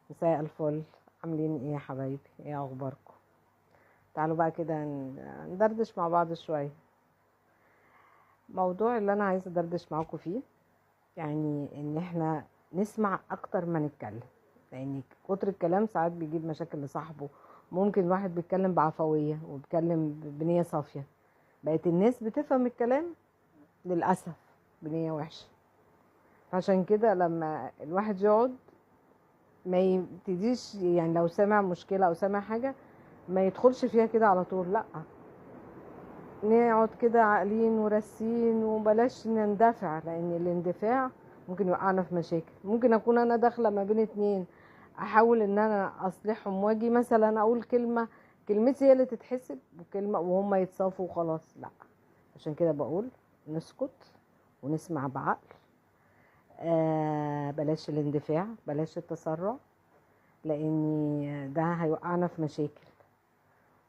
مساء الفل. عاملين ايه يا حبايبي؟ ايه اخباركم؟ تعالوا بقى كده ندردش مع بعض شوية. موضوع اللي انا عايزة ادردش معاكم فيه يعني ان احنا نسمع اكتر ما نتكلم، لان كتر الكلام ساعات بيجيب مشاكل لصاحبه. ممكن الواحد بيتكلم بعفوية وبيتكلم بنية صافية، بقت الناس بتفهم الكلام للأسف بنية وحشة. عشان كده لما الواحد يقعد ما يبتديش، يعني لو سمع مشكلة أو سمع حاجة ما يدخلش فيها كده على طول، لأ نقعد كده عاقلين وراسين وبلاش نندفع، لأن الاندفاع ممكن يوقعنا في مشاكل. ممكن أكون أنا داخلة ما بين اتنين، أحاول إن أنا أصلحهم واجي مثلا أقول كلمة، كلمتي هي اللي تتحسب وكلمة وهم يتصافوا وخلاص، لأ. عشان كده بقول نسكت ونسمع بعقل، بلاش الاندفاع، بلاش التسرع، لان ده هيوقعنا في مشاكل.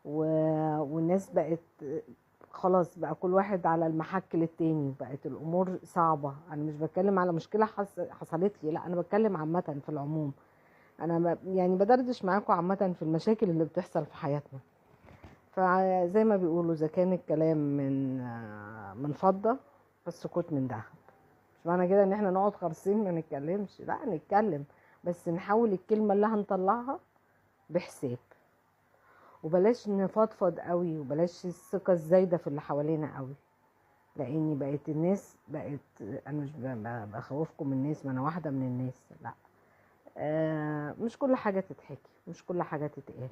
والناس بقت خلاص بقى كل واحد على المحك للتاني، بقت الامور صعبة. انا مش بتكلم على مشكلة حصلت لي، لا انا بتكلم عامة في العموم. انا يعني بدردش معاكم عامة في المشاكل اللي بتحصل في حياتنا. فزي ما بيقولوا اذا كان الكلام من فضة فالسكوت من ذهب. مش معنى كده ان احنا نقعد خالصين ما نتكلمش، لا نتكلم، بس نحاول الكلمة اللي هنطلعها بحساب، وبلاش نفضفض قوي، وبلاش الثقة الزايدة في اللي حوالينا قوي، لان بقت الناس بقت، انا مش بخوفكم من الناس، ما انا واحدة من الناس، لا مش كل حاجة تتحكي، مش كل حاجة تتقال.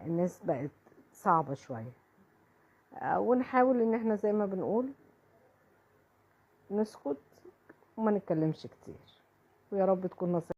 الناس بقت صعبة شوية. ونحاول ان احنا زي ما بنقول نسكت وما نتكلمش كتير، ويا رب تكون نصيحة.